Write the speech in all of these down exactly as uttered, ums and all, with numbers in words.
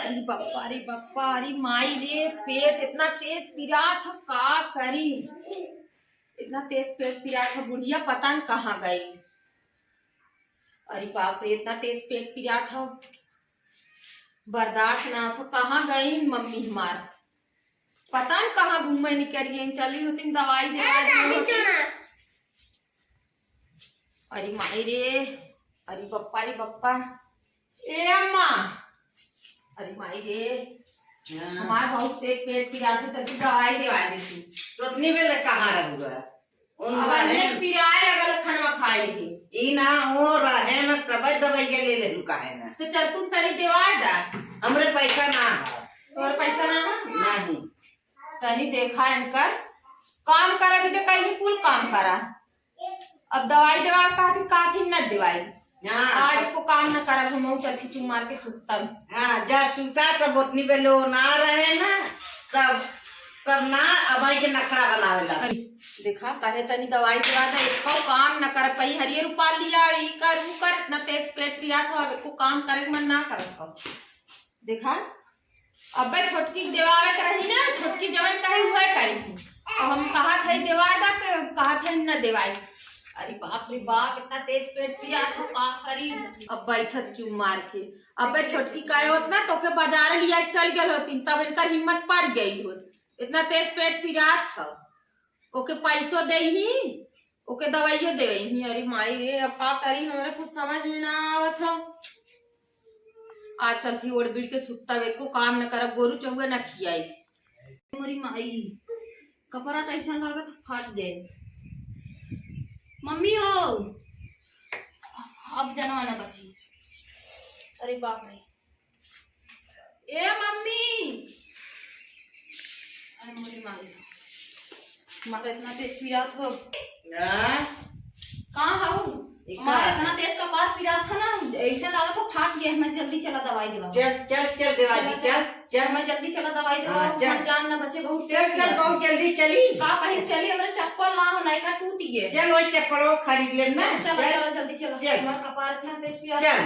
अरे बप्पा रे बप्पा, अरे माई रे, पेट इतना तेज पिरात ह, का करी? इतना तेज पेट पिरात ह, बुढ़िया पता न कहाँ गई। अरे बाप रे, इतना तेज पेट पिरात ह, बर्दाश्त ना होत ह। कहाँ गई मम्मी हमार? पता न कहाँ घूमे निकल गई। चली होती दवाई देवा दी होती। अरे माई रे, अरे बप्पा रे बप्पा, ए अम्मा, अरे माई रे, हाँ। हमार बहुत तेज पेट पिरात ह, चल तू दवाई देवा दे तू। तो उतनी बेले कहाँ रहुआ? उन अब बारे अन्ने पिराए लगल खनवा खाए के। ई ना हो रहे ना, तबे दवाई के ले ले लू काहे ना? तो चल तू तनी देवा दा। हमरे पैसा ना है। तोर पैसा ना है? नहीं। तनी देखा इनकर, काम करा भी तो कहीं कुल काम करा। अब दवाई देवा कहती, कहती न दवाई। हाँ। आज इसको काम न करा, हम चलती चुम मार के सुतब। हाँ, जा सुता तब बोतनी पे लो ना रहे ना, तब, तब ना अब आई के नखरा बनावे लगे। अरे, देखा, कहे तनी दवाई देवा दे, एको काम न कर पाई। हरियर रूपा लिया, ई कर, ऊ कर, इतना तेज पेट पिरात ह, अब एको काम करे के मन ना करत ह। देखा, अबे छोटकी के देवावे के रही ना, छोटकी जवन कही उहे करी। अब हम कहत हई देवाए दा, तो कहत हई न देवाई। अरे बाप रे बाप, इतना तेज पेट पिरात ह, का करी? अब बैठत चुम मार के। अबे छोटकी कहे होत ना, तोके बाजार लिया के चल गल होती, तब इनकर हिम्मत पड़ गई होत। इतना तेज पेट पिरात ह, ओके पैसो देही, ओके दवाइयो देवे ही। अरे माई रे, अब का करी, हमरा कुछ समझ में ना आवत ह। आज चलती ओढ़ बिड़ के सुत्ता, एको काम न करब, गोरू चौगे न खियाई। मोरी माई, कपड़ा तो ऐसा लागत ह फाट जाए। मम्मी हो, अब जनवा न बची। अरे बाप रे, ए मम्मी, अरे मोरी माई, हमारा इतना तेज पिरात ह। हाँ? कहाँ हऊ? ई का? हमारा इतना तेज कपार पिरात ह ना, ऐसे लागत ह फाट गया। हमें जल्दी चला दवाई देवा। चल, चल, चल देवा चला, दी, चला। चल, चल। हमें जल्दी चला दवाई देवा, हाँ, चल। हमार जान ना बचे, बहुत चल, तेज चल, पिरात ह। बहुत जल्दी चली। का कहीं चली, हमारे चप्पल ना हो, नयका टूट गए। चल, वही चप्पलो खरीद लेम ना। चला, चल। चला, जल्दी चला। चल। हमारा कपार इतना तेज पिरात ह। चल।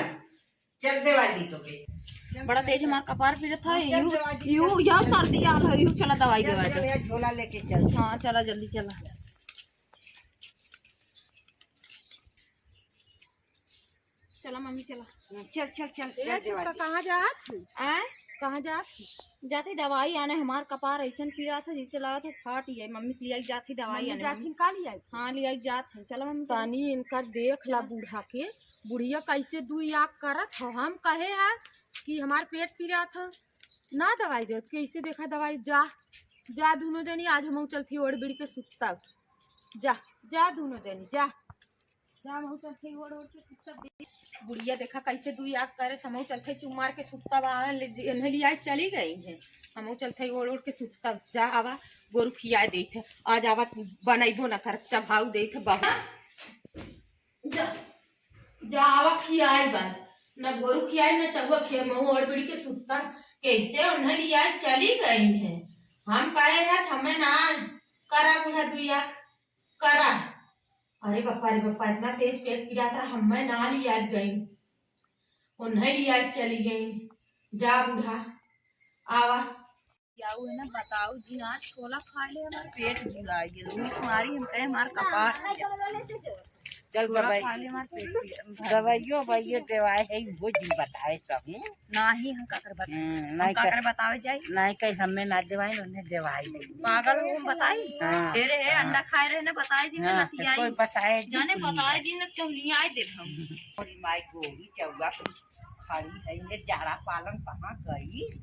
चल देवा दी तोके। बड़ा तेज हमार कपार पिरत है। चल यू, देवा दी, यू, चल। यू सर्दी आल है, यू चला दवाई चल, देवा चल, दे। ये झोला लेके चल। हाँ, चला जल्दी चला। चला मम्मी चला। चल, चल, चल, ए, चल देवा दी। कहाँ जात है? आय? कहाँ जात है? जाते दवाई आने, हमार कपार ऐसन पिरात है जैसे लागत है फाट ही है। मम्मी के लिए जाते दवाई मम्मी आने, जात मम्मी। है, का लिए आई? हाँ, लिए जात है। चला मम्मी, चला। तनी इनकर देख ला बूढ़ा के। बुढ़िया कैसे दुई आँख करत ह। हम कहे ह कि हमार पेट पिरात ह, ना दवाई देत, कैसे देखा दवाई। जा, जा दुनो जनी, आज हमहू चलथी ओढ़ बिड़ के सुतब। जा, जा दुनो जनी, जा। जा, हमहू चलथी ओढ़ ओढ़ के सुतब। बुढ़िया देखा कैसे दुई आँख करे, हमहू चलथी चुम मार के सुतब। आ, ले, इन्हें लिया चली गई हैं, हमहू चलथी ओढ़ ओढ़ के सुतब। जा, आवा, गोरू खिया देत है, आज आवा, बनैबो ना कर, चभाऊ देत है बहुत। जा, जा आवा खियाई बाज। न गोरू खियाई, न चउआ खियाई, महू ओढ़ बिड़ी के सुत्ता। कैसे उन्हें लिया चली गई हैं? हम कहे हैं, हमें ना करा बूढ़ा दुइया, करा। अरे बप्पा रे बप्पा, इतना तेज पेट पिरात रहा, हमें ना लिया गई, उन्हें लिया चली गई। जा बूढ़ा, आवा। क्या हुआ ना, बताओ जिन, आज छोला खा ले, हमार पेट जुड़ा गया, भूख मारी हम कहे, हमार कपार। चल छोला दवाई, खा ले, हमार पेट पिया। दवाइयो, दवाइयो देवाए है, वो जिन बताए सब। नाही, हम काकर बताए, हम्म, हम नाही काकर कर, बतावे जाई। नाही कहीं हमें ना देवाई, उन्हें देवाई दे। पागल हो, हम बताई? हाँ। तेरे है, हाँ। अंडा खाए रहे ना, बताए जिन, हाँ, नती तो आई। कोई बताए जिन जाने, कुल बताए नहीं। जिन, क्यों नहीं आए दे हम। हम्म। और माई गोरी चउआ खड़ी है, ये जाड़ा पालन कहाँ गई?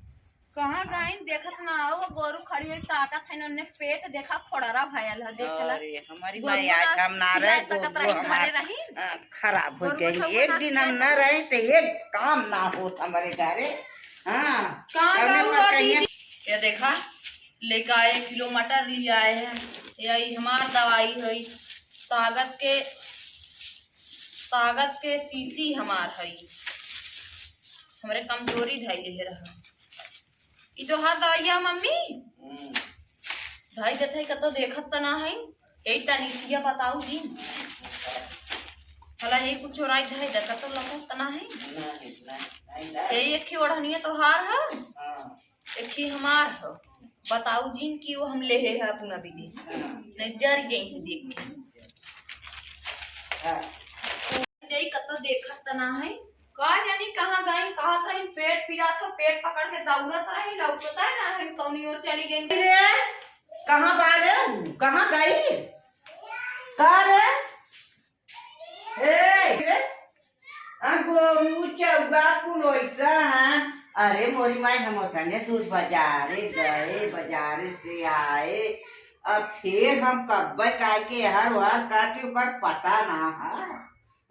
कहाँ गईन देखत ना हो, गोरू खड़ी है, ताकत है, उन्हें पेट देखा फोड़रा भयल है, देख ला। अरे, हमारी गोरू माई आज ना हम ना खिया रहे, सकत गोरू रही, हमार, घरे रही। अ, खराब हो गोरू को गई। चौको एक ना दिन हम खिया ना सकत। रहे, तो एक काम ना होत हमारे घरे। हाँ, कहाँ कौने गऊ पर हो कहिए? दीदी? ये देखा, लेके आए, किलो मटर ले आए हैं। ये आई हमार दवाई है, ताकत के, ताकत के शीशी हमार है, हमरे कमजोरी धैले रहा। ई तोहार दवाइया मम्मी? हम्म। धई देत है, कतो देखत त ना है। यही तनी सिया बताऊ जी। भला ही कुछ चोराई धरे द, कतो लगा तना है। नहीं, नहीं, नहीं, नहीं। यही एक ही ओढ़निया तोहार है, हाँ। एक ही हमार है। बताऊ जिन कि वो हम लेहे है अपना बीबी। हाँ। नहीं, जर जाई है देख के। हाँ। जाई कतो देखत तना है। का जानी कहाँ गई, कहाँ कहीं पेट पिरात है, पेट पकड़ के दौड़त रही, लौटता है ना है, कौनी ओर चली गई। रे, कहाँ बा रे? कहाँ गई? का रे? ए, रे, आ गोरू चौगा कुल ओइसा है। अरे मोरी माई, हम ओतने दूर बाजारे गए, बाजारे से आए, अब फिर हम कब्बे काहे के हर वार काटी ओकर पता ना है।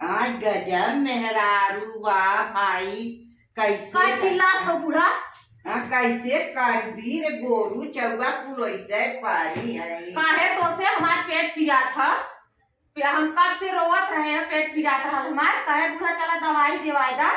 आज गजब मेहरारू बा भाई, कैसे का चिल्लात हो बूढ़ा? हाँ, कैसे करबी रे, गोरू चौगा कुल ओइसे पारी है। काहे तो से हमार पेट पिरात है? पे-, हम कब से रोवत रहे हैं, पेट पिरात रहल हमार, कहे बूढ़ा चला दवाई देवाई दा,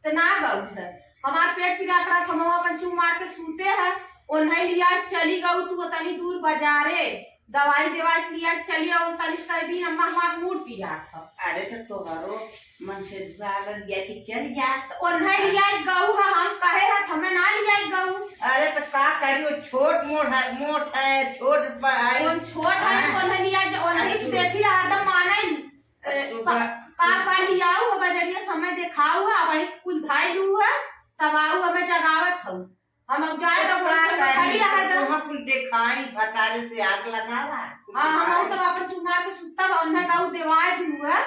तो ना गऊ है। हमार पेट पिरात रहल, हम अपन चुप मार के सूते हैं, ओन्हे लिया चली गऊ तू तनी दूर बाजारे, दवाई देवाई के लिया चली आओ, तनी कर दी हम, हमार मूड पिरात है। अरे तो तोहरो मन से दुआ लग गया कि चल जा। तो ओन्हे लिया गऊ है, हम कहे है, हमें ना लिया गऊ। अरे तो का करी, वो छोट मोट है, मोट है, छोट प-, है। कौन छोट है, हाँ। कौन है लिया, जो ओन्हे अच्छा। देखी हरदम माने ही। ए, अच्छा, सा-, का, का लियाऊ हो बजरिया, समय देखाऊ है, अब एक कुल धाई लू है, तब आऊ हमें जगावत हऊ। हम अब जाए तो का गोरू चौगा करी, खड़ी रहे तो। तोहा कुल देखाई, भतारे से आग लगावा। हाँ, हम तो अपन चुमार के सुत्ता बा, उन्हें का उ देवाई दू है।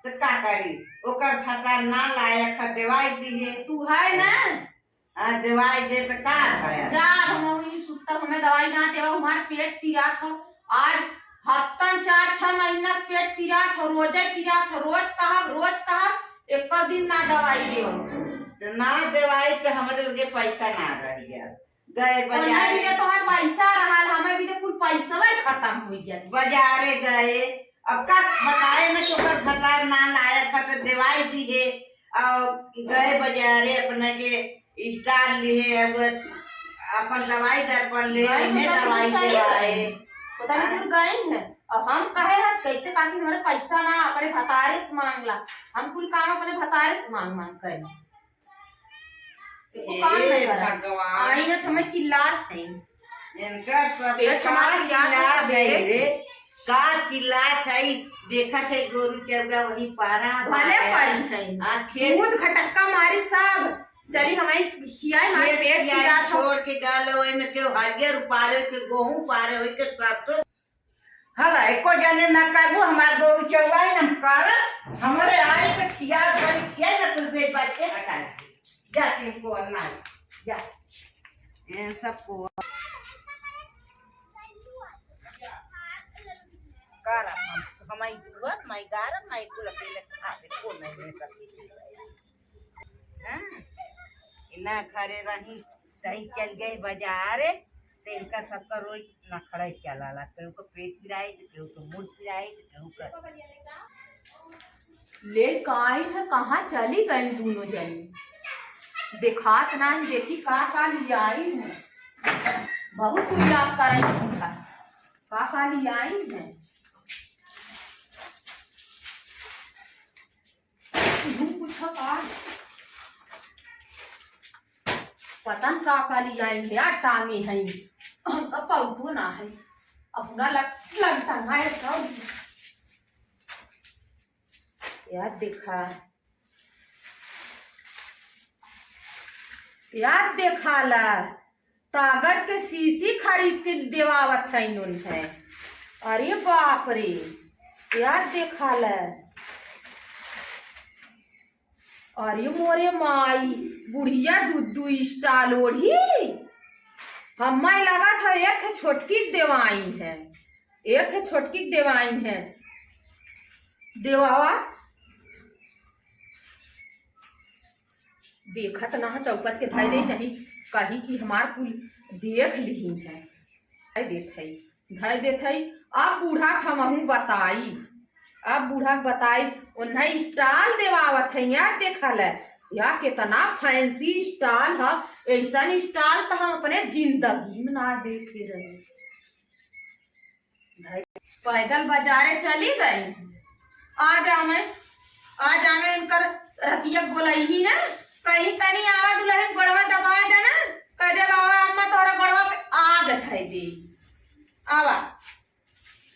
तो का करी, ओकर भतार ना लायक है, देवाई दिहे। तू है ना? आ, देवाई दे तो का है? जा, हम वही सुत्ता, हमें दवाई ना देवा, हमार पेट पिरात हो। आज हफ्तन चार छह महीना से पेट पिरात हो, रोजे पिरात हो, रोज कहब, रोज कहब, एको दिन ना दवाई देवा। तो ना देवाई तो हमरे लगे पैसा ना रह गया। गए ओन्हे बाजारे। भी तो तोहर पैसा रहल, हमें भी तो कुल पैसवे खत्म हो गया। बाजारे गए, अब का बताए न कि ओकर भतार ना लायक है तो देवाई दिहे, और गए बाजारे अपने के स्टाल लिहे, अब अपन दवाई दर्पण ले, गए उन्हें तो दवाई चली देवाए। गए। उतनी दूर गए हैं, अब हम कहे हैं कैसे काकी हमारे पैसा ना अपने भतारे से मांगला, हम कुल काम अपने भतारे से मांग मांग करें। एको काम हे ना करा। भगवान। आई ना तो हमें चिल्लात है। इनका सब पेट का हमार चिल्लात चिल्लात है है। रे? का चिल्लात है? देखत है गोरू चौगा वही पारा भले है। पड़ी है। आ खेत दूध घटक्का मारी सब। चली हमारी खियाई, हमारे खेत पेट खियाई पिरात हो। छोड़ के गालो, ओए में केहू हरियर उपारे, के गोहूं उपारे, ओए के सरसों हला, एको जने ना करबू, हमार गोरू चौगाई हम करब, हमरे आई तो खिया, बड़ी खिया ना कुल बेच बाच के हटा दे। जा, तीन को अन्ना है, जा। ये सब को करब हम, हमारी बुआ, हमारी गारब, हमारी कुल अकेले खा ले, को नहीं ले सकी। हाँ? इना घरे रही, तई चल गए बाजारे, तो इनका सबका रोज नखड़ा चलाला, केहू का पेट पिराई, तो केहू का मुंह पिराई, तो केहू का। ले काई है, कहाँ चली गई दोनों जनी? देखात नाही, देखी का का लियाई है। बहुत तू याद करई है। का का लियाई है? तू पूछा का? पता न का का लियाई है यार, टांगे हैं। हमका पौतो ना है। अपना लग-, लगता ना है सब। यार देखा। यार देखा ला। ताकत के शीशी खरीद के देवावत है इन्होंने। अरे बाप रे, यार देखा ले। अरे मोरे माई, बुढ़िया दू दू स्टाल ओढ़ी। हमें लगा था एक छोटकी देवाई है। एक है छोटकी के देवाई है। देवावा। देखत ना है, चौपट के धइ दे नहीं, कही कि हमार कुल देख लिही है। धइ देत है, धइ देत है। अब बूढ़ा के हमहू बताई, अब बूढ़ा के बताई, उन्हें स्टाल देवावत है, यार देखा ले, या कितना फैंसी स्टाल है, ऐसन स्टाल तो हम अपने जिंदगी में ना देखे रहे। पैदल बाजारे चली गई। आ जा मैं, आ जाना इनकर रतिया बोलाई ही ना, कहीं तनी आवा दुल्हन गोड़वा दबा देना, कह दे बाबा अम्मा तोहरा गोड़वा पे आग धइ दे। आवा,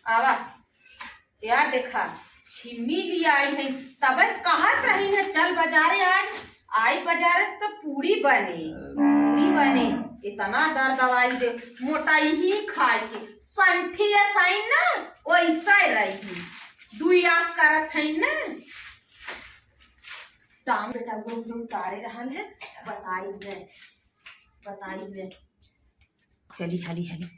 आवा, या देखा, छिम्मी लियाई है, तबे कहत रही है चल बाजारे आज, आई बाजारे से तो पूड़ी बने, पूड़ी बने, इतना दर्द दवाई दे, मोटाई ही खाए के, संठी असाइन ना, वैसा ही रही, दुई आँख करत है ना। टांग बेटा वो भी उतारे रहल है, बताई मैं, बताई मैं। चली हाली हाली,